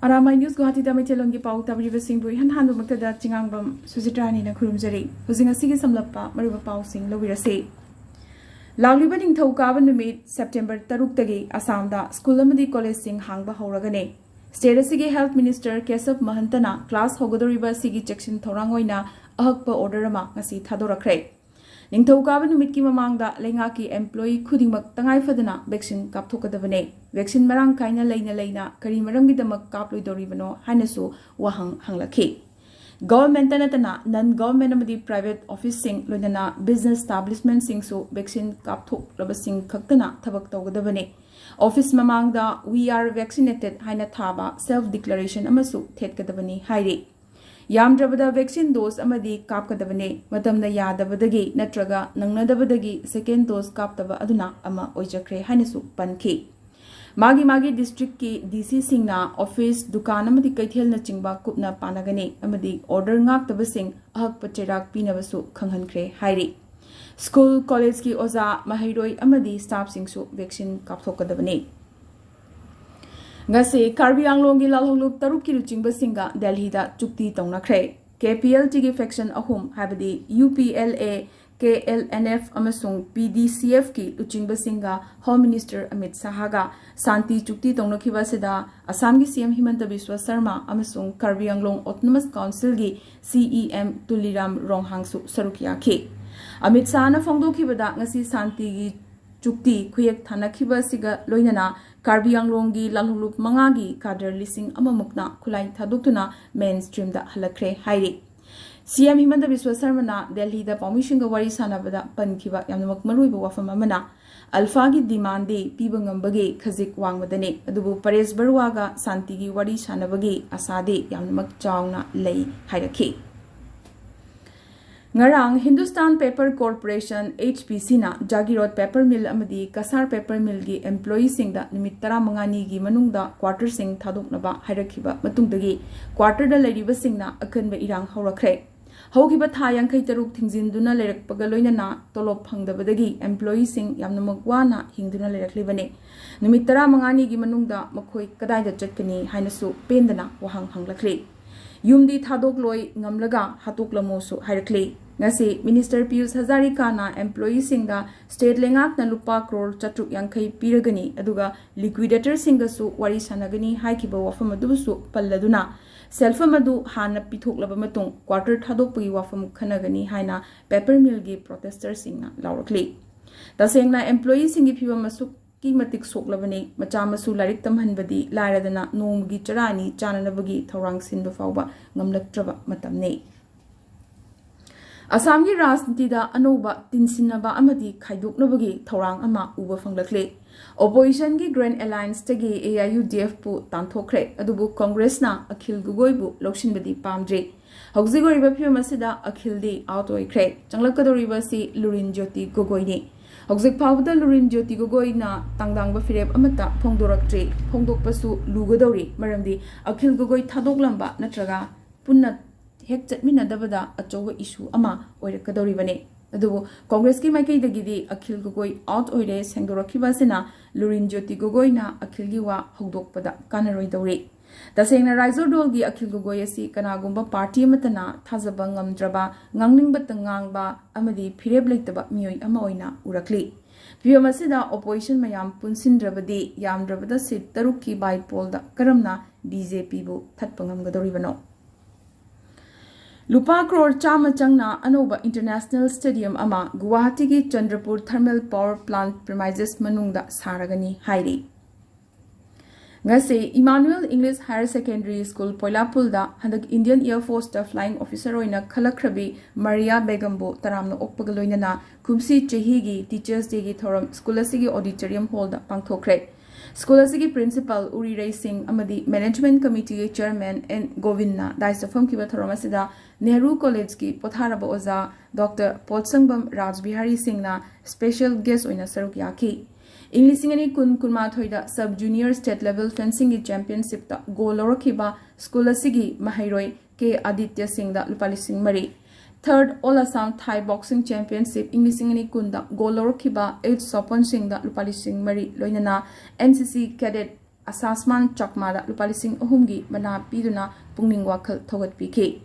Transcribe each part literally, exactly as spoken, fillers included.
ꯑꯔꯥꯃꯥꯏ news ꯒꯨꯋꯥꯍꯥꯇꯤꯗ ꯃꯩꯇꯩꯂꯣꯟꯒꯤ ꯄꯥꯎ ꯇꯥꯕꯤꯔꯤꯕꯁꯤꯡꯕꯨ ꯏꯍꯥꯟ ꯍꯥꯟꯕꯃꯛꯇꯗ ꯆꯤꯉꯥꯡꯕꯝ ꯁꯨꯖꯤꯇ꯭ꯔꯥꯅꯤꯅ ꯈꯨꯔꯨꯝꯖꯔꯤ꯫ ꯍꯧꯖꯤꯛ ꯉꯁꯤꯒꯤ ꯁꯝꯂꯞꯄ ꯃꯔꯨꯑꯣꯏꯕ ꯄꯥꯎꯁꯤꯡ ꯂꯧꯕꯤꯔꯁꯤ꯫ ꯂꯥꯛꯂꯤꯕ ꯅꯤꯡꯊꯧꯀꯥꯕ ꯅꯨꯃꯤꯠ ꯁꯦꯞꯇꯦꯝꯕꯔ ꯇꯔꯨꯛꯇꯒꯤ ꯑꯁꯥꯝꯗ ꯁ꯭ꯀꯨꯜ ꯑꯃꯗꯤ ꯀꯣꯂꯦꯖꯁꯤꯡ ꯍꯥꯡꯕ ꯍꯧꯔꯒꯅꯤ꯫ ꯁ꯭ꯇꯦꯠ ꯑꯁꯤꯒꯤ ꯍꯦꯜꯊ ꯃꯤꯅꯤꯁꯇꯔ ꯀꯦꯁꯕ ꯃꯍꯟꯇꯅ ꯀ꯭ꯂꯥꯁ ꯍꯧꯒꯗꯧꯔꯤꯕ ꯑꯁꯤꯒꯤ ꯆꯦꯛꯁꯤꯟ ꯊꯧꯔꯥꯡ ꯑꯣꯏꯅ ꯑꯍꯛꯄ ꯑꯣꯔꯗꯔ ꯑꯃ ꯉꯁꯤ ꯊꯥꯗꯣꯔꯛꯈ꯭ꯔꯦ꯫ ꯅꯤꯡꯊꯧꯀꯥꯕ ꯅꯨꯃꯤꯠꯀꯤ ꯃꯃꯥꯡꯗ ꯂꯩꯉꯥꯛꯀꯤ ꯑꯦꯝꯄ꯭ꯂꯣꯌꯤ ꯈꯨꯗꯤꯡꯃꯛ ꯇꯉꯥꯏ ꯐꯗꯅ ꯚꯦꯛꯁꯤꯟ ꯀꯥꯞꯊꯣꯛꯀꯗꯕꯅꯦ꯫ ꯚꯦꯛꯁꯤꯟ ꯃꯔꯥꯡ ꯀꯥꯏꯅ ꯂꯩꯅ ꯂꯩꯅ ꯀꯔꯤ ꯃꯔꯝꯒꯤꯗꯃꯛ ꯀꯥꯞꯂꯣꯏꯗꯧꯔꯤꯕꯅꯣ ꯍꯥꯏꯅꯁꯨ ꯋꯥꯍꯪ ꯍꯪꯂꯛꯈꯤ꯫ ꯒꯚꯔꯟꯃꯦꯟꯇ ꯅꯠꯇꯅ ꯅꯟ ꯒꯚꯔꯟꯃꯦꯟꯠ ꯑꯃꯗꯤ ꯄ꯭ꯔꯥꯏꯚꯦꯠ ꯑꯣꯐꯤꯁꯁꯤꯡ, ꯂꯣꯏꯅꯅ ꯕꯤꯖꯤꯅꯦꯁ ꯏꯁꯇꯥꯕ꯭ꯂꯤꯁꯃꯦꯟꯠꯁꯤꯡꯁꯨ ꯚꯦꯛꯁꯤꯟ ꯀꯥꯞꯊꯣꯛꯂꯕꯁꯤꯡ ꯈꯛꯇꯅ ꯊꯕꯛ ꯇꯧꯒꯗꯕꯅꯤ꯫ ꯑꯣꯐꯤꯁ ꯃꯃꯥꯡꯗ "We are vaccinated" ꯍꯥꯏꯅ ꯊꯥꯕ ꯁꯦꯜꯐ ꯗꯤꯀ꯭ꯂꯥꯔꯦꯁꯟ ꯑꯃꯁꯨ ꯊꯦꯠꯀꯗꯕꯅꯤ ꯍꯥꯏꯔꯤ꯫ ꯌꯥꯝꯗ꯭ꯔꯕꯗ ꯚꯦꯛꯁꯤꯟ ꯗꯣꯁ ꯑꯃꯗꯤ ꯀꯥꯞꯀꯗꯕꯅꯤ꯫ ꯃꯇꯝꯅ ꯌꯥꯗꯕꯗꯒꯤ ꯅꯠꯇ꯭ꯔꯒ ꯅꯪꯅꯗꯕꯗꯒꯤ ꯁꯦꯀꯦꯟ ꯗꯣꯁ ꯀꯥꯞꯇꯕ ꯑꯗꯨꯅ ꯑꯃ ꯑꯣꯏꯖꯈ꯭ꯔꯦ ꯍꯥꯏꯅꯁꯨ ꯄꯟꯈꯤ꯫ ꯃꯥꯒꯤ ꯃꯥꯒꯤ ꯗꯤꯁꯇ꯭ꯔꯤꯛꯀꯤ ꯗꯤ ꯁꯤꯁꯤꯡꯅ ꯑꯣꯐꯤꯁ, ꯗꯨꯀꯥꯟ ꯑꯃꯗꯤ ꯀꯩꯊꯦꯜꯅꯆꯤꯡꯕ ꯀꯨꯞꯅ ꯄꯥꯟꯅꯒꯅꯤ ꯑꯃꯗꯤ ꯑꯣꯔꯗꯔ ꯉꯥꯛꯇꯕꯁꯤꯡ ꯑꯍꯛꯄ ꯆꯩꯔꯥꯛ ꯄꯤꯅꯕꯁꯨ ꯈꯪꯍꯟꯈ꯭ꯔꯦ ꯍꯥꯏꯔꯤ꯫ ꯁ꯭ꯀꯨꯜ, ꯀꯣꯂꯦꯖꯀꯤ ꯑꯣꯖꯥ, ꯃꯍꯩꯔꯣꯏ ꯑꯃꯗꯤ ꯁ꯭ꯇꯥꯐꯁꯤꯡꯁꯨ ꯚꯦꯛꯁꯤꯟ ꯀꯥꯞꯊꯣꯛꯀꯗꯕꯅꯤ꯫ ꯉꯁꯤ ꯀꯥꯔꯕꯤ ꯑꯪꯂꯣꯡꯒꯤ ꯂꯥꯜꯍꯧꯂꯨꯞ ꯇꯔꯨꯛꯀꯤ ꯂꯨꯆꯤꯡꯕꯁꯤꯡꯒ ꯗꯦꯜꯍꯤꯗ ꯆꯨꯛꯇꯤ ꯇꯧꯅꯈ꯭ꯔꯦ꯫ ꯀꯦ ꯄꯤ ꯑꯦꯜ ꯇꯤꯒꯤ ꯐꯦꯛꯁꯟ ꯑꯍꯨꯝ, ꯍꯥꯏꯕꯗꯤ U P L A, K L N F ꯑꯃꯁꯨꯡ ꯄꯤ ꯗꯤ ꯁꯤ ꯑꯦꯐꯀꯤ ꯂꯨꯆꯤꯡꯕꯁꯤꯡꯒ ꯍꯣꯝ ꯃꯤꯅꯤꯁꯇꯔ ꯑꯃꯤꯠ ꯁꯥꯍꯒ ꯁꯥꯟꯇꯤ ꯆꯨꯛꯇꯤ ꯇꯧꯅꯈꯤꯕ ꯑꯁꯤꯗ ꯑꯁꯥꯝꯒꯤ ꯁꯤ ꯑꯦꯝ ꯍꯤꯃꯟꯇ ꯕꯤꯁ꯭ꯋ ꯁꯔꯃ ꯑꯃꯁꯨꯡ ꯀꯥꯔꯕꯤ ꯑꯪꯂꯣꯡ ꯑꯣꯇꯣꯅꯣꯃꯁ ꯀꯥꯎꯟꯁꯤꯜꯒꯤ ꯁꯤ ꯏ ꯑꯦꯝ ꯇꯨꯂꯤꯔꯥꯝ ꯔꯣꯡꯍꯥꯡꯁꯨ ꯁꯔꯨꯛ ꯌꯥꯈꯤ꯫ ꯑꯃꯤꯠ ꯁꯥꯍꯅ ꯐꯣꯡꯗꯣꯛꯈꯤꯕꯗ, ꯉꯁꯤ ꯁꯥꯟꯇꯤꯒꯤ ꯆꯨꯛꯇꯤ ꯈꯨꯌꯦꯛ ꯊꯥꯅꯈꯤꯕ ꯑꯁꯤꯒ ꯂꯣꯏꯅꯅ ꯀꯥꯔꯕꯤ ꯑꯪꯂꯣꯡꯒꯤ ꯂꯥꯜꯍꯧꯂꯨꯞ ꯃꯉꯥꯒꯤ ꯀꯥꯗꯔ ꯂꯤꯁꯤꯡ ꯑꯃꯃꯨꯛꯅ ꯈꯨꯠꯂꯥꯏ ꯊꯥꯗꯣꯛꯇꯨꯅ ꯃꯦꯟ ꯁ꯭ꯇ꯭ꯔꯤꯝꯗ ꯍꯜꯂꯛꯈ꯭ꯔꯦ ꯍꯥꯏꯔꯤ꯫ ꯁꯤ ꯑꯦꯝ ꯍꯤꯃꯟꯇ ꯕꯤꯁ꯭ꯋ ꯁꯔꯃꯅ ꯗꯦꯜꯍꯤꯗ ꯄꯥꯎꯃꯤꯁꯤꯡꯒ ꯋꯥꯔꯤ ꯁꯥꯟꯅꯕꯗ ꯄꯟꯈꯤꯕ ꯌꯥꯝꯅꯃꯛ ꯃꯔꯨꯑꯣꯏꯕ ꯋꯥꯐꯝ ꯑꯃꯅ, ꯑꯜꯐꯥꯒꯤ ꯗꯤꯃꯥꯟꯗꯤ ꯄꯤꯕ ꯉꯝꯕꯒꯤ ꯈꯖꯤꯛ ꯋꯥꯡꯃꯗꯅꯤ, ꯑꯗꯨꯕꯨ ꯄꯔꯦꯁ ꯕꯔꯨꯋꯥꯒ ꯁꯥꯟꯇꯤꯒꯤ ꯋꯥꯔꯤ ꯁꯥꯟꯅꯕꯒꯤ ꯑꯁꯥꯗꯤ ꯌꯥꯝꯅꯃꯛ ꯆꯥꯎꯅ ꯂꯩ ꯍꯥꯏꯔꯛꯈꯤ꯫ ꯉꯔꯥꯡ Hindustan paper corporation, H P ꯁꯤꯅ ꯖꯥꯒꯤꯔꯣꯠ ꯄꯦꯄꯔ ꯃꯤꯜ ꯑꯃꯗꯤ ꯀꯁꯥꯔ ꯄꯦꯄꯔ ꯃꯤꯜꯒꯤ ꯑꯦꯝꯄ꯭ꯂꯣꯌꯤꯁꯤꯡꯗ ꯅꯨꯃꯤꯠ ꯇꯔꯥꯃꯉꯥꯅꯤꯒꯤ ꯃꯅꯨꯡꯗ ꯀ꯭ꯋꯥꯇꯔꯁꯤꯡ ꯊꯥꯗꯣꯛꯅꯕ ꯍꯥꯏꯔꯛꯈꯤꯕ ꯃꯇꯨꯡꯗꯒꯤ ꯀ꯭ꯋꯥꯇꯔꯗ ꯂꯩꯔꯤꯕꯁꯤꯡꯅ ꯑꯀꯟꯕ ꯏꯔꯥꯡ ꯍꯧꯔꯛꯈ꯭ꯔꯦ꯫ ꯍꯧꯈꯤꯕ ꯊꯥ ꯌꯥꯡꯈꯩ ꯇꯔꯨꯛ ꯊꯤꯡꯖꯤꯟꯗꯨꯅ ꯂꯩꯔꯛꯄꯒ ꯂꯣꯏꯅꯅ ꯇꯣꯂꯣꯞ ꯐꯪꯗꯕꯗꯒꯤ employeeꯁꯤꯡ ꯌꯥꯝꯅꯃꯛ ꯋꯥꯅ ꯍꯤꯡꯗꯨꯅ ꯂꯩꯔꯛꯂꯤꯕꯅꯤ꯫ ꯅꯨꯃꯤꯠ ꯇꯔꯥꯃꯉꯥꯅꯤꯒꯤ ꯃꯅꯨꯡꯗ ꯃꯈꯣꯏ ꯀꯗꯥꯏꯗ ꯆꯠꯀꯅꯤ ꯍꯥꯏꯅꯁꯨ ꯄꯦꯟꯗꯅ ꯋꯥꯍꯪ ꯍꯪꯂꯛꯂꯤ꯫ ꯌꯨꯝꯗꯤ ꯊꯥꯗꯣꯛꯂꯣꯏ ꯉꯝꯂꯒ ꯍꯥꯠꯇꯣꯛꯂꯝꯃꯣꯁꯨ ꯍꯥꯏꯔꯛꯂꯤ꯫ ꯉꯁꯤ Minister ꯄꯤꯌꯨꯁ ꯍꯖꯥꯔꯤꯀꯥꯅ employeeꯁꯤꯡꯗ state ꯂꯩꯉꯥꯛꯅ ꯂꯨꯄꯥ ꯀ꯭ꯔꯣꯔ ꯆꯥꯇ꯭ꯔꯨꯛ ꯌꯥꯡꯈꯩ ꯄꯤꯔꯒꯅꯤ, ꯑꯗꯨꯒ liquidatorꯁꯤꯡꯒꯁꯨ ꯋꯥꯔꯤ ꯁꯥꯟꯅꯒꯅꯤ ꯍꯥꯏꯈꯤꯕ ꯋꯥꯐꯝ ꯑꯗꯨꯕꯨꯁꯨ ꯄꯜꯂꯗꯨꯅ, ꯁꯦꯜꯐꯝ ꯑꯗꯨ ꯍꯥꯟꯅ ꯄꯤꯊꯣꯛꯂꯕ ꯃꯇꯨꯡ quarter ꯊꯥꯗꯣꯛꯄꯒꯤ ꯋꯥꯐꯝ ꯈꯟꯅꯒꯅꯤ ꯍꯥꯏꯅ paper millꯒꯤ protestorꯁꯤꯡꯅ ꯂꯥꯎꯔꯛꯂꯤ꯫ ꯇꯁꯦꯡꯅ employeeꯁꯤꯡꯒꯤ ꯐꯤꯕꯝ ꯑꯁꯨꯛꯀꯤ ꯃꯇꯤꯛ ꯁꯣꯛꯂꯕꯅꯤ꯫ ꯃꯆꯥ ꯃꯁꯨ ꯂꯥꯏꯔꯤꯛ ꯇꯝꯍꯟꯕꯗꯤ ꯂꯥꯏꯔꯗꯅ ꯅꯣꯡꯃꯒꯤ ꯆꯔꯥ ꯑꯅꯤ ꯆꯥꯅꯅꯕꯒꯤ ꯊꯧꯔꯥꯡ ꯁꯤꯟꯕ ꯐꯥꯎꯕ ꯉꯝꯂꯛꯇ꯭ꯔꯕ ꯃꯇꯝꯅꯤ꯫ ꯑꯁꯥꯝꯒꯤ ꯔꯥꯖꯅꯤꯇꯤꯗ ꯑꯅꯧꯕ ꯇꯤꯟꯁꯤꯟꯅꯕ ꯑꯃꯗꯤ ꯈꯥꯏꯗꯣꯛꯅꯕꯒꯤ ꯊꯧꯔꯥꯡ ꯑꯃ ꯎꯕ ꯐꯪꯂꯛꯂꯤ꯫ Oppositionꯒꯤ Grand Allianceꯇꯒꯤ AIUDFꯄꯨ ꯇꯥꯟꯊꯣꯛꯈ꯭ꯔꯦ, ꯑꯗꯨꯕꯨ Congressꯅ ꯑꯈꯤꯜ ꯒꯣꯒꯣꯏꯕꯨ ꯂꯧꯁꯤꯟꯕꯗꯤ ꯄꯥꯝꯗ꯭ꯔꯤ꯫ ꯍꯧꯖꯤꯛ ꯑꯣꯏꯔꯤꯕ ꯐꯤꯕꯝ ꯑꯁꯤꯗ ꯑꯈꯤꯜꯗꯤ out ꯑꯣꯏꯈ꯭ꯔꯦ꯫ ꯆꯪꯂꯛꯀꯗꯧꯔꯤꯕ ꯑꯁꯤ ꯂꯨꯔꯤꯟ ꯖ꯭ꯌꯣꯇꯤ ꯒꯣꯒꯣꯏꯅꯤ꯫ ꯍꯧꯖꯤꯛ ꯐꯥꯎꯕꯗ ꯂꯨꯔꯤꯟ ꯖ꯭ꯌꯣꯇꯤ ꯒꯣꯒꯣꯏꯅ ꯇꯥꯡꯗꯥꯡꯕ ꯐꯤꯔꯦꯞ ꯑꯃꯠꯇ ꯐꯣꯡꯗꯣꯔꯛꯇ꯭ꯔꯤ꯫ ꯐꯣꯡꯗꯣꯛꯄꯁꯨ ꯂꯨꯒꯗꯧꯔꯤ, ꯃꯔꯝꯗꯤ ꯑꯈꯤꯜ ꯒꯣꯒꯣꯏ ꯊꯥꯗꯣꯛꯂꯝꯕ ꯅꯠꯇ꯭ꯔꯒ ꯄꯨꯟꯅ ꯍꯦꯛ ꯆꯠꯃꯤꯟꯅꯗꯕꯗ ꯑꯆꯧꯕ issue ꯑꯃ ꯑꯣꯏꯔꯛꯀꯗꯧꯔꯤꯕꯅꯤ꯫ ꯑꯗꯨꯕꯨ Congressꯀꯤ ꯃꯥꯏꯀꯩꯗꯒꯤꯗꯤ ꯑꯈꯤꯜ ꯒꯣꯒꯣꯏ out ꯑꯣꯏꯔꯦ ꯁꯦꯡꯗꯣꯔꯛꯈꯤꯕ ꯑꯁꯤꯅ ꯂꯨꯔꯤꯟ ꯖ꯭ꯌꯣꯇꯤ ꯒꯣꯒꯣꯏꯅ ꯑꯈꯤꯜꯒꯤ ꯋꯥ ꯍꯧꯗꯣꯛꯄꯗ ꯀꯥꯟꯅꯔꯣꯏꯗꯧꯔꯤ꯫ ꯇꯁꯦꯡꯅ ꯔꯥꯏꯖꯣꯔꯗꯣꯜꯒꯤ ꯑꯈꯤꯜ ꯒꯣꯒꯣꯏ ꯑꯁꯤ ꯀꯅꯥꯒꯨꯝꯕ party ꯑꯃꯠꯇꯅ ꯊꯥꯖꯕ ꯉꯝꯗ꯭ꯔꯕ, ꯉꯥꯡꯅꯤꯡꯕꯇ ꯉꯥꯡꯕ ꯑꯃꯗꯤ ꯐꯤꯔꯦꯞ ꯂꯩꯇꯕ ꯃꯤꯑꯣꯏ ꯑꯃ ꯑꯣꯏꯅ ꯎꯔꯛꯂꯤ꯫ ꯐꯤꯕꯝ ꯑꯁꯤꯗ opposition ꯃꯌꯥꯝ ꯄꯨꯟꯁꯤꯟꯗ꯭ꯔꯕꯗꯤ ꯌꯥꯝꯗ꯭ꯔꯕꯗ seat ꯇꯔꯨꯛꯀꯤ by pollꯗ ꯀꯔꯝꯅ BJPꯕꯨ ꯊꯠꯄ ꯉꯝꯒꯗꯧꯔꯤꯕꯅꯣ? ꯂꯨꯄꯥ ꯀ꯭ꯔꯣꯔ ꯆꯥꯝꯃ ꯆꯪꯅ ꯑꯅꯧꯕ international stadium ꯑꯃ ꯒꯨꯋꯥꯍꯥꯇꯤꯒꯤ Chandrapur thermal power plant premises ꯃꯅꯨꯡꯗ ꯁꯥꯔꯒꯅꯤ ꯍꯥꯏꯔꯤ꯫ ꯉꯁꯤ Emmanuel English Higher Secondary School ꯄꯣꯏꯂꯥꯄꯨꯜꯗ ꯍꯟꯗꯛ Indian Air Forceꯇ flying officer ꯑꯣꯏꯅ ꯈꯜꯂꯛꯈ꯭ꯔꯕꯤ ꯃꯔꯤꯌꯥ ꯕꯦꯒꯝꯕꯨ ꯇꯔꯥꯝꯅ ꯑꯣꯛꯄꯒ ꯂꯣꯏꯅꯅ ꯀꯨꯝꯁꯤ ꯆꯍꯤꯒꯤ Teachers Dayꯒꯤ ꯊꯧꯔꯝ ꯁ꯭ꯀꯨꯜ ꯑꯁꯤꯒꯤ auditorium hallꯗ ꯄꯥꯡꯊꯣꯛꯈ꯭ꯔꯦ꯫ ꯁ꯭ꯀꯨꯜ ꯑꯁꯤꯒꯤ principal ꯎꯔꯤꯔꯩ ꯁꯤꯡ ꯑꯃꯗꯤ management committeeꯒꯤ chairman ꯑꯦꯟ ꯒꯣꯕꯤꯟꯅ dais ꯐꯝꯈꯤꯕ ꯊꯧꯔꯝ ꯑꯁꯤꯗ ꯅꯦꯍꯔꯨ ꯀꯣꯂꯦꯖꯀꯤ ꯄꯣꯊꯥꯔꯕ ꯑꯣꯖꯥ ꯗꯣꯛꯇꯔ ꯄꯣꯠꯁꯪꯕꯝ ꯔꯥꯖꯕꯤꯍꯥꯔꯤ ꯁꯤꯡꯅ special guest ꯑꯣꯏꯅ ꯁꯔꯨꯛ ꯌꯥꯈꯤ꯫ ꯏꯪ ꯂꯤꯁꯤꯡ ꯑꯅꯤ ꯀꯨꯟ ꯀꯨꯟꯃꯥꯊꯣꯏꯗ sub junior state level fencingꯒꯤ championshipꯇ gold ꯂꯧꯔꯛꯈꯤꯕ ꯁ꯭ꯀꯨꯜ ꯑꯁꯤꯒꯤ ꯃꯍꯩꯔꯣꯏ ꯀꯦ ꯑꯥꯗꯤꯇ꯭ꯌ ꯁꯤꯡꯗ ꯂꯨꯄꯥ ꯂꯤꯁꯤꯡ ꯃꯔꯤ, Third All Assam Thai Boxing Championship ꯏꯪ ꯂꯤꯁꯤꯡ ꯑꯅꯤ ꯀꯨꯟꯗ gold ꯂꯧꯔꯛꯈꯤꯕ H ꯁꯣꯄꯟ ꯁꯤꯡꯗ ꯂꯨꯄꯥ ꯂꯤꯁꯤꯡ ꯃꯔꯤ, ꯂꯣꯏꯅꯅ N C C cadet ꯑꯁꯥꯁꯃꯥꯟ ꯆꯛꯃꯥꯗ ꯂꯨꯄꯥ ꯂꯤꯁꯤꯡ ꯑꯍꯨꯝꯒꯤ ꯃꯅꯥ ꯄꯤꯗꯨꯅ ꯄꯨꯛꯅꯤꯡ ꯋꯥꯈꯜ ꯊꯧꯒꯠꯄꯤꯈꯤ꯫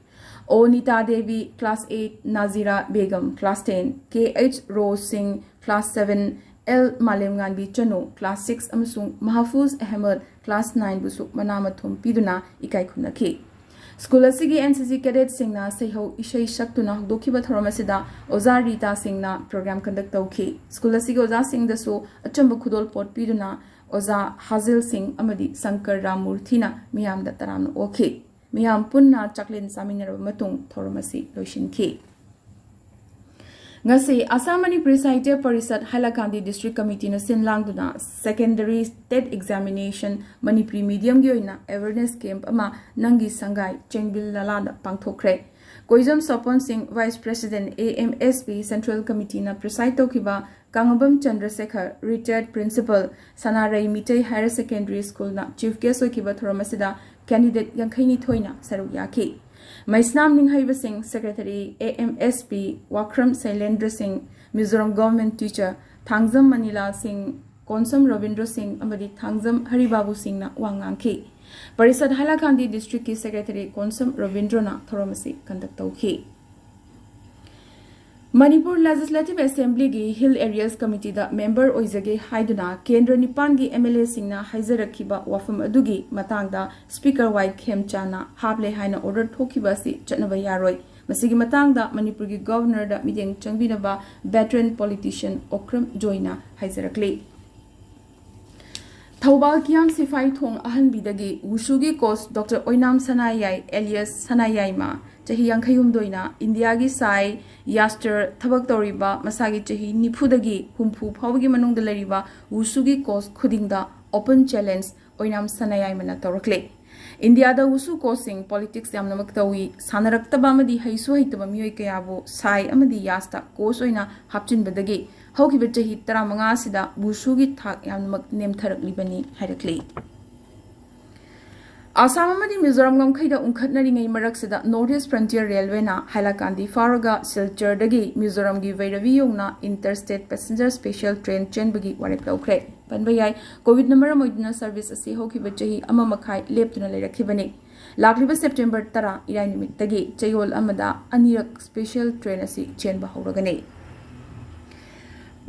O Nita Devi class eight, Nazira Begum class ten, K H Roj Singh class seven, L Malemngambi Chanu class six ꯑꯃꯁꯨꯡ ꯃꯍꯐꯨꯖ ꯑꯍꯃꯗ class nine ꯕꯨꯁꯨ ꯃꯅꯥ ꯃꯊꯨꯝ ꯄꯤꯗꯨꯅ ꯏꯀꯥꯏ ꯈꯨꯝꯅꯈꯤ꯫ ꯁ꯭ꯀꯨꯜ ꯑꯁꯤꯒꯤ N C C cadet ꯁꯤꯡꯅ ꯁꯩꯍꯧ ꯏꯁꯩ ꯁꯛꯇꯨꯅ ꯍꯧꯗꯣꯛꯈꯤꯕ ꯊꯧꯔꯝ ꯑꯁꯤꯗ ꯑꯣꯖꯥ ꯔꯤꯇꯥ ꯁꯤꯡꯅ program conduct ꯇꯧꯈꯤ꯫ ꯁ꯭ꯀꯨꯜ ꯑꯁꯤꯒꯤ ꯑꯣꯖꯥꯁꯤꯡꯗꯁꯨ ꯑꯆꯝꯕ ꯈꯨꯗꯣꯜꯄꯣꯠ ꯄꯤꯗꯨꯅ ꯑꯣꯖꯥ ꯍꯥꯖꯤꯜ ꯁꯤꯡ ꯑꯃꯗꯤ ꯁꯪꯀꯔ ꯔꯥꯝꯃꯨꯔꯊꯤꯅ ꯃꯤꯌꯥꯝꯗ ꯇꯔꯥꯝꯅ ꯑꯣꯛꯈꯤ꯫ ꯃꯤꯌꯥꯝ ꯄꯨꯟꯅ ꯆꯥꯛꯂꯦꯟ ꯆꯥꯃꯤꯟꯅꯔꯕ ꯃꯇꯨꯡ ꯊꯧꯔꯝ ꯑꯁꯤ ꯂꯣꯏꯁꯤꯟꯈꯤ꯫ ꯉꯁꯤ ꯑꯁꯥꯝ ꯃꯅꯤꯄꯨꯔꯤ ꯁꯥꯍꯤꯇ꯭ꯌ ꯄꯔꯤꯁꯠ ꯍꯥꯏꯂꯥꯀꯥꯟꯗꯤ district committeeꯅ ꯁꯤꯟ ꯂꯥꯡꯗꯨꯅ secondary TET examination ꯃꯅꯤꯄꯨꯔꯤ mediumꯒꯤ ꯑꯣꯏꯅ awareness camp ꯑꯃ ꯅꯪꯒꯤ ꯁꯪꯒꯥꯏ ꯆꯦꯡꯕꯤꯜ ꯂꯥꯂꯥꯗ ꯄꯥꯡꯊꯣꯛꯈ꯭ꯔꯦ꯫ ꯀꯣꯏꯖꯝ ꯁꯣꯄꯣꯟ ꯁꯤꯡ, vice president, A M S P central committeeꯅ preside ꯇꯧꯈꯤꯕ ꯀꯥꯡꯉꯕꯝ ꯆꯟꯗ꯭ꯔꯁꯦꯈꯔ, retired principal, ꯁꯅꯥꯔꯩ Meitei Higher Secondary Schoolꯅ chief guest ꯑꯣꯏꯈꯤꯕ ꯊꯧꯔꯝ ꯑꯁꯤꯗ candidate ꯌꯥꯡꯈꯩ ꯅꯤꯊꯣꯏꯅ ꯁꯔꯨꯛ ꯌꯥꯈꯤ꯫ ꯃꯩꯁꯅꯥꯝ ꯅꯤꯡꯍꯩꯕ ꯁꯤꯡ, secretary, A M S P ꯋꯥꯈ꯭ꯔꯝ ꯁꯩꯂꯦꯟꯗ꯭ꯔ ꯁꯤꯡ, ꯃꯤꯖꯣꯔꯥꯝ government teacher, ꯊꯥꯡꯖꯝ ꯃꯅꯤꯂꯥꯜ ꯁꯤꯡ, ꯀꯣꯟꯁꯝ ꯔꯕꯤꯟꯗ꯭ꯔ ꯁꯤꯡ ꯑꯃꯗꯤ ꯊꯥꯡꯖꯝ ꯍꯔꯤꯕꯥꯕꯨ ꯁꯤꯡꯅ ꯋꯥ ꯉꯥꯡꯈꯤ꯫ ꯄꯔꯤꯁꯠ ꯍꯥꯏꯂꯥꯀꯥꯟꯗꯤ districtꯀꯤ secretary ꯀꯣꯟꯁꯝ ꯔꯕꯤꯟꯗ꯭ꯔꯅ ꯊꯧꯔꯝ ꯑꯁꯤ conduct ꯇꯧꯈꯤ꯫ Manipur Legislative Assemblyꯒꯤ Hill Areas Committeeꯗ member ꯑꯣꯏꯖꯒꯦ ꯍꯥꯏꯗꯨꯅ ꯀꯦꯟꯗ꯭ꯔ ꯅꯤꯄꯥꯟꯒꯤ M L Aꯁꯤꯡꯅ ꯍꯥꯏꯖꯔꯛꯈꯤꯕ ꯋꯥꯐꯝ ꯑꯗꯨꯒꯤ ꯃꯇꯥꯡꯗ Speaker ꯋꯥꯏ ꯈꯦꯝꯆꯥꯟꯅ ꯍꯥꯞꯂꯦ ꯍꯥꯏꯅ order ꯊꯣꯛꯈꯤꯕ ꯑꯁꯤ ꯆꯠꯅꯕ ꯌꯥꯔꯣꯏ꯫ ꯃꯁꯤꯒꯤ ꯃꯇꯥꯡꯗ ꯃꯅꯤꯄꯨꯔꯒꯤ Governorꯗ ꯃꯤꯠꯌꯦꯡ ꯆꯪꯕꯤꯅꯕ veteran politician ꯑꯣꯀ꯭ꯔꯝ ꯖꯣꯏꯅ ꯍꯥꯏꯖꯔꯛꯂꯤ꯫ ꯊꯧꯕꯥꯜ ꯀꯤꯌꯥꯝ ꯁꯤꯐꯥꯏ ꯊꯣꯡ ꯑꯍꯟꯕꯤꯗꯒꯤ ꯋꯨꯁꯨꯒꯤ coach Doctor ꯑꯣꯏꯅꯥꯝ ꯁꯅꯥꯌꯥꯏ alias ꯁꯅꯥꯌꯥꯏꯃ, ꯆꯍꯤ ꯌꯥꯡꯈꯩ ꯍꯨꯝꯗꯣꯏꯅ ꯏꯟꯗꯤꯌꯥꯒꯤ ꯁꯥꯏ ꯌꯥꯁꯇꯔ ꯊꯕꯛ ꯇꯧꯔꯤꯕ ꯃꯁꯥꯒꯤ ꯆꯍꯤ ꯅꯤꯐꯨꯗꯒꯤ ꯍꯨꯝꯐꯨ ꯐꯥꯎꯕꯒꯤ ꯃꯅꯨꯡꯗ ꯂꯩꯔꯤꯕ ꯋꯨꯁꯨꯒꯤ coach ꯈꯨꯗꯤꯡꯗ open challenge ꯑꯣꯏꯅꯥꯝ ꯁꯅꯥꯌꯥꯏꯃꯅ ꯇꯧꯔꯛꯂꯦ꯫ ꯏꯟꯗꯤꯌꯥꯗ ꯋꯨꯁꯨ coachꯁꯤꯡ politics ꯌꯥꯝꯅꯃꯛ ꯇꯧꯏ꯫ ꯁꯥꯟꯅꯔꯛꯇꯕ ꯑꯃꯗꯤ ꯍꯩꯁꯨ ꯍꯩꯇꯕ ꯃꯤꯑꯣꯏ ꯀꯌꯥꯕꯨ ꯁꯥꯏ ꯑꯃꯗꯤ ꯌꯥꯁꯇ coach ꯑꯣꯏꯅ ꯍꯥꯞꯆꯤꯟꯕꯗꯒꯤ ꯍꯧꯈꯤꯕ ꯆꯍꯤ ꯇꯔꯥꯃꯉꯥ ꯑꯁꯤꯗ ꯋꯨꯁꯨꯒꯤ ꯊꯥꯛ ꯌꯥꯝꯅꯃꯛ ꯅꯦꯝꯊꯔꯛꯂꯤꯕꯅꯤ ꯍꯥꯏꯔꯛꯂꯤ꯫ ꯑꯁꯥꯝ ꯑꯃꯗꯤ ꯃꯤꯖꯣꯔꯥꯝ ꯉꯝꯈꯩꯗ ꯎꯪꯈꯠꯅꯔꯤꯉꯩ ꯃꯔꯛꯁꯤꯗ North East Frontier Railwayꯅ ꯍꯥꯏꯂꯥꯀꯥꯟꯗꯤ ꯐꯥꯎꯔꯒ ꯁꯤꯜꯆꯔꯗꯒꯤ ꯃꯤꯖꯣꯔꯥꯝꯒꯤ ꯚꯩꯔꯕꯤ ꯌꯧꯅ interstate passenger special train ꯆꯦꯟꯕꯒꯤ ꯋꯥꯔꯦꯞ ꯂꯧꯈ꯭ꯔꯦ꯫ ꯄꯟꯕ ꯌꯥꯏ, ꯀꯣꯚꯤꯗꯅ ꯃꯔꯝ ꯑꯣꯏꯗꯨꯅ service ꯑꯁꯤ ꯍꯧꯈꯤꯕ ꯆꯍꯤ ꯑꯃ ꯃꯈꯥꯏ ꯂꯦꯞꯇꯨꯅ ꯂꯩꯔꯛꯈꯤꯕꯅꯤ꯫ ꯂꯥꯛꯂꯤꯕ September ꯇꯔꯥ ꯏꯔꯥꯏ ꯅꯨꯃꯤꯠꯇꯒꯤ ꯆꯌꯣꯜ ꯑꯃꯗ ꯑꯅꯤꯔꯛ special train ꯑꯁꯤ ꯆꯦꯟꯕ ꯍꯧꯔꯒꯅꯤ꯫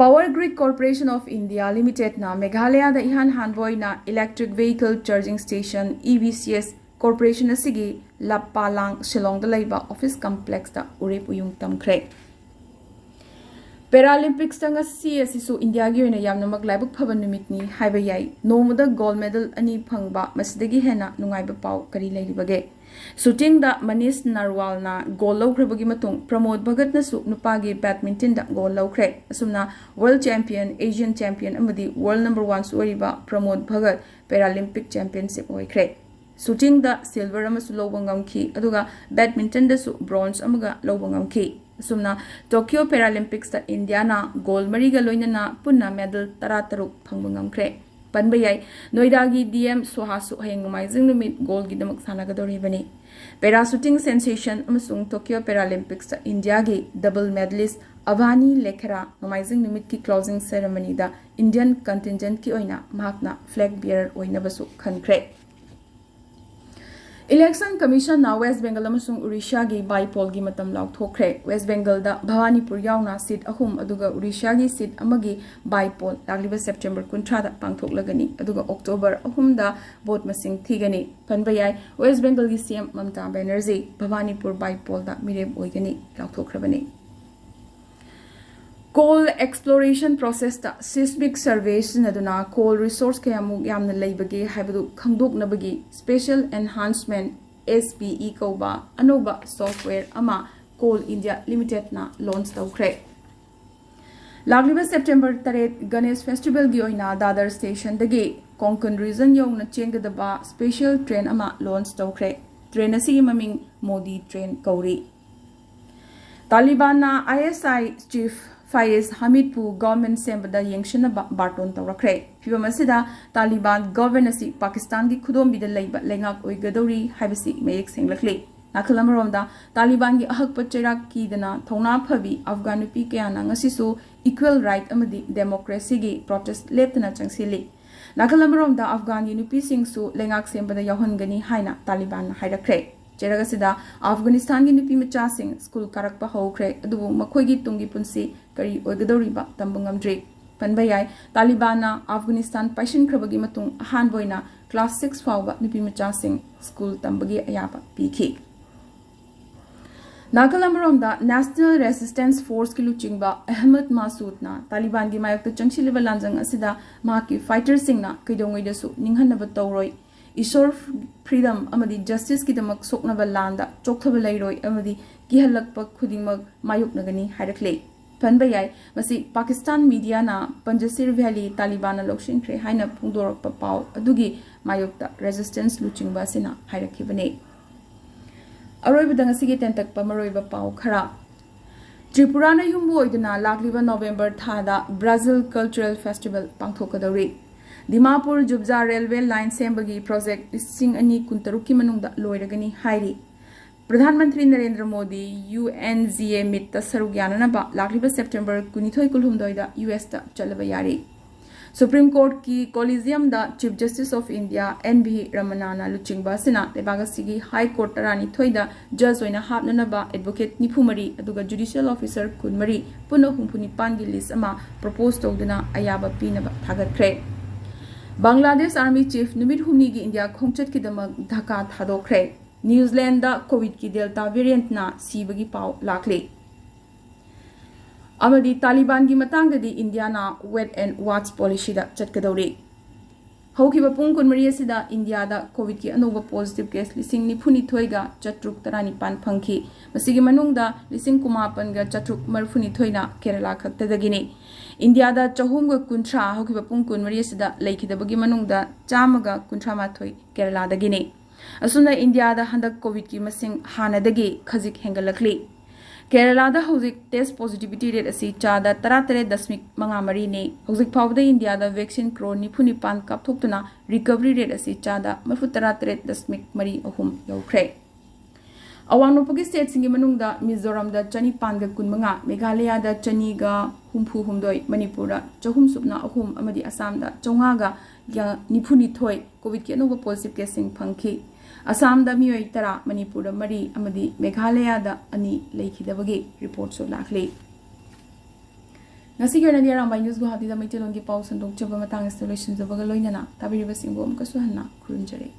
Power Grid Corporation of India Limitedꯅ ꯃꯦꯘꯥꯂꯌꯥꯗ ꯏꯍꯥꯟ ꯍꯥꯟꯕ ꯑꯣꯏꯅ Electric Vehicle Charging Station, EVCS, corporation ꯑꯁꯤꯒꯤ ꯂꯄꯥꯂꯥꯡ ꯁꯤꯂꯣꯡꯗ ꯂꯩꯕ office complexꯇ ꯎꯔꯦꯞ ꯎꯌꯨꯡ ꯇꯝꯈ꯭ꯔꯦ꯫ Paralympicsꯇ ꯉꯁꯤ ꯑꯁꯤꯁꯨ ꯏꯟꯗꯤꯌꯥꯒꯤ ꯑꯣꯏꯅ ꯌꯥꯝꯅꯃꯛ ꯂꯥꯏꯕꯛ ꯐꯕ ꯅꯨꯃꯤꯠꯅꯤ ꯍꯥꯏꯕ ꯌꯥꯏ꯫ ꯅꯣꯡꯃꯗ gold medal ꯑꯅꯤ ꯐꯪꯕ, ꯃꯁꯤꯗꯒꯤ ꯍꯦꯟꯅ ꯅꯨꯡꯉꯥꯏꯕ ꯄꯥꯎ ꯀꯔꯤ ꯂꯩꯔꯤꯕꯒꯦ? Shootingꯗ ꯃꯅꯤꯁ ꯅꯔꯋꯥꯜꯅ gold ꯂꯧꯈ꯭ꯔꯕꯒꯤ ꯃꯇꯨꯡ ꯄ꯭ꯔꯃꯣꯗ ꯚꯒꯠꯅꯁꯨ ꯅꯨꯄꯥꯒꯤ badmintonꯗ gold ꯂꯧꯈ꯭ꯔꯦ꯫ ꯑꯁꯨꯝꯅ world champion, Asian champion ꯑꯃꯗꯤ world number oneꯁꯨ ꯑꯣꯏꯔꯤꯕ ꯄ꯭ꯔꯃꯣꯗ ꯚꯒꯠ Paralympic championship ꯑꯣꯏꯈ꯭ꯔꯦ꯫ Shootingꯗ silver ꯑꯃꯁꯨ ꯂꯧꯕ ꯉꯝꯈꯤ, ꯑꯗꯨꯒ badmintonꯗꯁꯨ bronze ꯑꯃꯒ ꯂꯧꯕ ꯉꯝꯈꯤ꯫ ꯑꯁꯨꯝꯅ Tokyo Paralympicsꯇ ꯏꯟꯗꯤꯌꯥꯅ gold ꯃꯔꯤꯒ ꯂꯣꯏꯅꯅ ꯄꯨꯟꯅ medal ꯇꯔꯥꯇꯔꯨꯛ ꯐꯪꯕ ꯉꯝꯈ꯭ꯔꯦ꯫ ꯄꯟꯕ ꯌꯥꯏ, ꯅꯣꯏꯗꯥꯒꯤ DM ꯁꯣꯍꯥꯁꯨ ꯍꯌꯦꯡ ꯅꯣꯡꯃꯥꯏꯖꯤꯡ ꯅꯨꯃꯤꯠ goldꯒꯤꯗꯃꯛ ꯁꯥꯟꯅꯒꯗꯧꯔꯤꯕꯅꯤ꯫ Para shooting sensation ꯑꯃꯁꯨꯡ Tokyo Paralympicsꯇ ꯏꯟꯗꯤꯌꯥꯒꯤ double medalist ꯑꯚꯥꯅꯤ ꯂꯦꯈꯦꯔꯥ ꯅꯣꯡꯃꯥꯏꯖꯤꯡ ꯅꯨꯃꯤꯠꯀꯤ closing ceremonyꯗ Indian contingentꯀꯤ ꯑꯣꯏꯅ ꯃꯍꯥꯛꯅ flag bearer ꯑꯣꯏꯅꯕꯁꯨ ꯈꯟꯈ꯭ꯔꯦ꯫ Election Commissionꯅ West Bengal ꯑꯃꯁꯨꯡ Odishaꯒꯤ by-pollꯒꯤ ꯃꯇꯝ ꯂꯥꯎꯊꯣꯛꯈ꯭ꯔꯦ꯫ West Bengalꯗ ꯚꯕꯥꯅꯤꯄꯨꯔ ꯌꯥꯎꯅ seat ꯑꯍꯨꯝ, ꯑꯗꯨꯒ Odishaꯒꯤ seat ꯑꯃꯒꯤ by-poll ꯂꯥꯛꯂꯤꯕ September ꯀꯨꯟꯊ꯭ꯔꯥꯗ ꯄꯥꯡꯊꯣꯛꯂꯒꯅꯤ, ꯑꯗꯨꯒ October ꯑꯍꯨꯝꯗ vote ꯃꯁꯤꯡ ꯊꯤꯒꯅꯤ꯫ ꯄꯟꯕ ꯌꯥꯏ, West Bengalꯒꯤ CM ꯃꯃꯇꯥ ꯕꯦꯅꯔꯖꯤ ꯚꯕꯥꯅꯤꯄꯨꯔ by-pollꯗ ꯃꯤꯔꯦꯞ ꯑꯣꯏꯒꯅꯤ ꯂꯥꯎꯊꯣꯛꯈ꯭ꯔꯕꯅꯤ꯫ Coal exploration processꯇ seismic survey ꯁꯤꯖꯤꯟꯅꯗꯨꯅ coal resource ꯀꯌꯥꯃꯨꯛ ꯌꯥꯝꯅ ꯂꯩꯕꯒꯦ ꯍꯥꯏꯕꯗꯨ ꯈꯪꯗꯣꯛꯅꯕꯒꯤ Spatial Enhancement, SPE, ꯀꯧꯕ ꯑꯅꯧꯕ software ꯑꯃ Coal India Limitedꯅ launch ꯇꯧꯈ꯭ꯔꯦ꯫ ꯂꯥꯛꯂꯤꯕ September ꯇꯔꯦꯠ Ganesh Festivalꯒꯤ ꯑꯣꯏꯅ ꯗꯥꯗꯔ stationꯗꯒꯤ Konkan region ꯌꯧꯅ ꯆꯦꯟꯒꯗꯕ special train ꯑꯃ launch ꯇꯧꯈ꯭ꯔꯦ꯫ Train ꯑꯁꯤꯒꯤ ꯃꯃꯤꯡ ꯃꯣꯗꯤ train ꯀꯧꯔꯤ꯫ ꯇꯥꯂꯤꯕꯥꯟꯅ ISI chief ꯐꯥꯏꯌꯦꯖ ꯍꯃꯤꯗꯄꯨ ꯒꯚꯔꯟꯃꯦꯟꯠ ꯁꯦꯝꯕꯗ ꯌꯦꯡꯁꯤꯟꯅꯕ ꯕꯥꯔꯇꯣꯟ ꯇꯧꯔꯛꯈ꯭ꯔꯦ꯫ ꯐꯤꯚꯝ ꯑꯁꯤꯗ ꯇꯥꯂꯤꯕꯥꯟ ꯒꯚꯔꯟꯃꯦꯟꯠ ꯑꯁꯤ ꯄꯥꯀꯤꯁꯇꯥꯟꯒꯤ ꯈꯨꯗꯣꯝꯕꯤꯗ ꯂꯩꯕ ꯂꯩꯉꯥꯛ ꯑꯣꯏꯒꯗꯧꯔꯤ ꯍꯥꯏꯕꯁꯤ ꯃꯌꯦꯛ ꯁꯦꯡꯂꯛꯂꯤ꯫ ꯅꯥꯀꯜ ꯑꯃꯔꯣꯝꯗ, ꯇꯥꯂꯤꯕꯥꯟꯒꯤ ꯑꯍꯛꯄ ꯆꯩꯔꯥꯛ ꯀꯤꯗꯅ ꯊꯧꯅꯥ ꯐꯕꯤ ꯑꯐꯒꯥꯟ ꯅꯨꯄꯤ ꯀꯌꯥꯅ ꯉꯁꯤꯁꯨ equal right ꯑꯃꯗꯤ democracyꯒꯤ protest ꯂꯦꯞꯇꯅ ꯆꯪꯁꯤꯜꯂꯤ꯫ ꯅꯥꯀꯜ ꯑꯃꯔꯣꯝꯗ, ꯑꯐꯒꯥꯟꯒꯤ ꯅꯨꯄꯤꯁꯤꯡꯁꯨ ꯂꯩꯉꯥꯛ ꯁꯦꯝꯕꯗ ꯌꯥꯎꯍꯟꯒꯅꯤ ꯍꯥꯏꯅ ꯇꯥꯂꯤꯕꯥꯟꯅ ꯍꯥꯏꯔꯛꯈ꯭ꯔꯦ꯫ ꯆꯩꯔꯛ ꯑꯁꯤꯗ ꯑꯐꯒꯥꯅꯤꯁꯇꯥꯟꯒꯤ ꯅꯨꯄꯤ ꯃꯆꯥꯁꯤꯡ ꯁ꯭ꯀꯨꯜ ꯀꯥꯔꯛꯄ ꯍꯧꯈ꯭ꯔꯦ, ꯑꯗꯨꯕꯨ ꯃꯈꯣꯏꯒꯤ ꯇꯨꯡꯒꯤ ꯄꯨꯟꯁꯤ ꯀꯔꯤ ꯑꯣꯏꯒꯗꯧꯔꯤꯕ ꯇꯝꯕ ꯉꯝꯗ꯭ꯔꯤ꯫ ꯄꯟꯕ ꯌꯥꯏ, ꯇꯥꯂꯤꯕꯥꯟꯅ ꯑꯐꯒꯥꯅꯤꯁꯇꯥꯟ ꯄꯥꯏꯁꯤꯟꯈ꯭ꯔꯕꯒꯤ ꯃꯇꯨꯡ ꯑꯍꯥꯟꯕ ꯑꯣꯏꯅ class six ꯐꯥꯎꯕ ꯅꯨꯄꯤ ꯃꯆꯥꯁꯤꯡ ꯁ꯭ꯀꯨꯜ ꯇꯝꯕꯒꯤ ꯑꯌꯥꯕ ꯄꯤꯈꯤ꯫ ꯅꯥꯀꯜ ꯑꯃꯔꯣꯝꯗ, National Resistance Forceꯀꯤ ꯂꯨꯆꯤꯡꯕ ꯑꯍꯃꯗ ꯃꯥꯁꯨꯗꯅ ꯇꯥꯂꯤꯕꯥꯟꯒꯤ ꯃꯥꯌꯣꯛꯇ ꯆꯪꯁꯤꯜꯂꯤꯕ ꯂꯥꯟꯖꯪ ꯑꯁꯤꯗ ꯃꯍꯥꯛꯀꯤ fighterꯁꯤꯡꯅ ꯀꯩꯗꯧꯉꯩꯗꯁꯨ ꯅꯤꯡꯍꯟꯅꯕ ꯇꯧꯔꯣꯏ, ꯏꯁꯣꯔ, freedom ꯑꯃꯗꯤ justiceꯀꯤꯗꯃꯛ ꯁꯣꯛꯅꯕ ꯂꯥꯟꯗ ꯆꯣꯛꯊꯕ ꯂꯩꯔꯣꯏ ꯑꯃꯗꯤ ꯀꯤꯍꯜꯂꯛꯄ ꯈꯨꯗꯤꯡꯃꯛ ꯃꯥꯌꯣꯛꯅꯒꯅꯤ ꯍꯥꯏꯔꯛꯂꯦ꯫ ꯄꯟꯕ ꯌꯥꯏ, ꯃꯁꯤ ꯄꯥꯀꯤꯁꯇꯥꯟ mediaꯅ ꯄꯟꯖꯁꯤꯔ Valley ꯇꯥꯂꯤꯕꯥꯟꯅ ꯂꯧꯁꯤꯟꯈ꯭ꯔꯦ ꯍꯥꯏꯅ ꯐꯣꯡꯗꯣꯔꯛꯄ ꯄꯥꯎ ꯑꯗꯨꯒꯤ ꯃꯥꯌꯣꯛꯇ resistance ꯂꯨꯆꯤꯡꯕ ꯑꯁꯤꯅ ꯍꯥꯏꯔꯛꯈꯤꯕꯅꯤ꯫ ꯑꯔꯣꯏꯕꯗ ꯉꯁꯤꯒꯤ ꯇꯦꯟꯇꯛꯄ ꯃꯔꯨꯑꯣꯏꯕ ꯄꯥꯎ ꯈꯔ꯫ ꯇ꯭ꯔꯤꯄꯨꯔꯥꯅ ꯌꯨꯝꯕꯨ ꯑꯣꯏꯗꯨꯅ ꯂꯥꯛꯂꯤꯕ ꯅꯣꯕꯦꯝꯕꯔ ꯊꯥꯗ Brazil Cultural Festival ꯄꯥꯡꯊꯣꯛꯀꯗꯧꯔꯤ꯫ Dimapur ꯖꯨꯕꯖꯥ railway line ꯁꯦꯝꯕꯒꯤ project ꯂꯤꯁꯤꯡ ꯑꯅꯤ ꯀꯨꯟꯇꯔꯨꯛꯀꯤ ꯃꯅꯨꯡꯗ ꯂꯣꯏꯔꯒꯅꯤ ꯍꯥꯏꯔꯤ꯫ ꯄ꯭ꯔꯙꯥꯟ ꯃꯟꯇ꯭ꯔꯤ ꯅꯔꯦꯟꯗ꯭ꯔ ꯃꯣꯗꯤ UNGA meetꯇ ꯁꯔꯨꯛ ꯌꯥꯅꯅꯕ ꯂꯥꯛꯂꯤꯕ September ꯀꯨꯟꯅꯤꯊꯣꯏ ꯀꯨꯟꯍꯨꯝꯗꯣꯏꯗ USꯇ ꯆꯠꯂꯕ ꯌꯥꯔꯤ꯫ Supreme Courtꯀꯤ Collegiumꯗ Chief Justice of India N V Ramanana ꯂꯨꯆꯤꯡꯕ ꯑꯁꯤꯅ ꯂꯩꯕꯥꯛ ꯑꯁꯤꯒꯤ High Court ꯇꯔꯥꯅꯤꯊꯣꯏꯗ judge ꯑꯣꯏꯅ ꯍꯥꯞꯅꯅꯕ advocate ꯅꯤꯐꯨ ꯃꯔꯤ ꯑꯗꯨꯒ judicial officer ꯀꯨꯟꯃꯔꯤ, ꯄꯨꯟꯅ ꯍꯨꯝꯐꯨ ꯅꯤꯄꯥꯟꯒꯤ list ꯑꯃ propose ꯇꯧꯗꯨꯅ ꯑꯌꯥꯕ ꯄꯤꯅꯕ ꯊꯥꯒꯠꯈ꯭ꯔꯦ꯫ ꯕꯪꯒ꯭ꯂꯥꯗꯦꯁ Army Chief ꯅꯨꯃꯤꯠ ꯍꯨꯝꯅꯤꯒꯤ ꯏꯟꯗꯤꯌꯥ ꯈꯣꯡꯆꯠꯀꯤꯗꯃꯛ ꯙꯥꯀꯥ ꯊꯥꯗꯣꯛꯈ꯭ꯔꯦ꯫ ꯅ꯭ꯌꯨꯖꯤꯂꯦꯟꯗ COVIDꯀꯤ Delta variantꯅ ꯁꯤꯕꯒꯤ ꯄꯥꯎ ꯂꯥꯛꯂꯤ꯫ ꯑꯃꯗꯤ ꯇꯥꯂꯤꯕꯥꯟꯒꯤ ꯃꯇꯥꯡꯗꯗꯤ ꯏꯟꯗꯤꯌꯥꯅ wait and watch policyꯗ ꯆꯠꯀꯗꯧꯔꯤ꯫ ꯍꯧꯈꯤꯕ ꯄꯨꯡ ꯀꯨꯟꯃꯔꯤ ꯑꯁꯤꯗ ꯏꯟꯗꯤꯌꯥꯗ COVIDꯀꯤ ꯑꯅꯧꯕ positive case ꯂꯤꯁꯤꯡ ꯅꯤꯐꯨꯅꯤꯊꯣꯏꯒ ꯆꯥꯇ꯭ꯔꯨꯛ ꯇꯔꯥꯅꯤꯄꯥꯟ ꯐꯪꯈꯤ꯫ ꯃꯁꯤꯒꯤ ꯃꯅꯨꯡꯗ ꯂꯤꯁꯤꯡ ꯀꯨꯟꯃꯥꯄꯟꯒ ꯆꯥꯇ꯭ꯔꯨꯛ ꯃꯔꯤꯐꯨꯅꯤꯊꯣꯏꯅ ꯀꯦꯔꯂꯥ ꯈꯛꯇꯗꯒꯤꯅꯤ꯫ ꯏꯟꯗꯤꯌꯥꯗ ꯆꯍꯨꯝꯒ ꯀꯨꯟꯊ꯭ꯔꯥ ꯍꯧꯈꯤꯕ ꯄꯨꯡ ꯀꯨꯟꯃꯔꯤ ꯑꯁꯤꯗ ꯂꯩꯈꯤꯗꯕꯒꯤ ꯃꯅꯨꯡꯗ ꯆꯥꯝꯃꯒ ꯀꯨꯟꯊ꯭ꯔꯥ ꯃꯥꯊꯣꯏ ꯀꯦꯔꯂꯥꯗꯒꯤꯅꯤ꯫ ꯑꯁꯨꯝꯅ ꯏꯟꯗꯤꯌꯥꯗ ꯍꯟꯗꯛ COVIDꯀꯤ ꯃꯁꯤꯡ ꯍꯥꯟꯅꯗꯒꯤ ꯈꯖꯤꯛ ꯍꯦꯟꯒꯠꯂꯛꯂꯤ꯫ ꯀꯦꯔꯂꯥꯗ ꯍꯧꯖꯤꯛ test positivity rate ꯑꯁꯤ ꯆꯥꯗ ꯇꯔꯥꯇꯔꯦꯠ ꯗꯁꯃꯤꯛ ꯃꯉꯥ ꯃꯔꯤꯅꯤ꯫ ꯍꯧꯖꯤꯛ ꯐꯥꯎꯕꯗ ꯏꯟꯗꯤꯌꯥꯗ vaccine ꯀ꯭ꯔꯣꯔ ꯅꯤꯐꯨ ꯅꯤꯄꯥꯟ ꯀꯥꯞꯊꯣꯛꯇꯨꯅ recovery rate ꯑꯁꯤ ꯆꯥꯗ ꯃꯔꯤꯐꯨ ꯇꯔꯥꯇꯔꯦꯠ ꯗꯁꯃꯤꯛ ꯃꯔꯤ ꯑꯍꯨꯝ ꯌꯧꯈ꯭ꯔꯦ꯫ ꯑꯋꯥꯡ ꯅꯣꯡꯄꯣꯛꯀꯤ stateꯁꯤꯡꯒꯤ ꯃꯅꯨꯡꯗ ꯃꯤꯖꯣꯔꯥꯝꯗ ꯆꯅꯤꯄꯥꯟꯒ ꯀꯨꯟꯃꯉꯥ, ꯃꯦꯘꯥꯂꯌꯥꯗ ꯆꯅꯤꯒ ꯍꯨꯝꯐꯨ ꯍꯨꯝꯗꯣꯏ, ꯃꯅꯤꯄꯨꯔꯗ ꯆꯍꯨꯝ ꯁꯨꯞꯅ ꯑꯍꯨꯝ ꯑꯃꯗꯤ ꯑꯁꯥꯝꯗ ꯆꯥꯝꯃꯉꯥꯒ ꯅꯤꯐꯨꯅꯤꯊꯣꯏ COVIDꯀꯤ ꯑꯅꯧꯕ positive caseꯁꯤꯡ ꯐꯪꯈꯤ꯫ ꯑꯁꯥꯝꯗ ꯃꯤꯑꯣꯏ ꯇꯔꯥ, ꯃꯅꯤꯄꯨꯔꯗ ꯃꯔꯤ ꯑꯃꯗꯤ ꯃꯦꯘꯥꯂꯌꯥꯗ ꯑꯅꯤ ꯂꯩꯈꯤꯗꯕꯒꯤ reportꯁꯨ ꯂꯥꯛꯂꯤ꯫ ꯉꯁꯤꯒꯤ ꯑꯣꯏꯅꯗꯤ ꯑꯔꯥꯝꯕꯥꯏ News ꯒꯨꯋꯥꯍꯥꯇꯤꯗ ꯃꯩꯇꯩꯂꯣꯟꯒꯤ ꯄꯥꯎ ꯁꯟꯗꯣꯛꯆꯕ ꯃꯇꯥꯡ ꯑꯁꯤꯗ ꯂꯣꯏꯁꯤꯟꯖꯕꯒ ꯂꯣꯏꯅꯅ ꯇꯥꯕꯤꯔꯤꯕꯁꯤꯡꯕꯨ ꯑꯃꯨꯛꯀꯁꯨ ꯍꯟꯅ ꯈꯨꯔꯨꯝꯖꯔꯤ꯫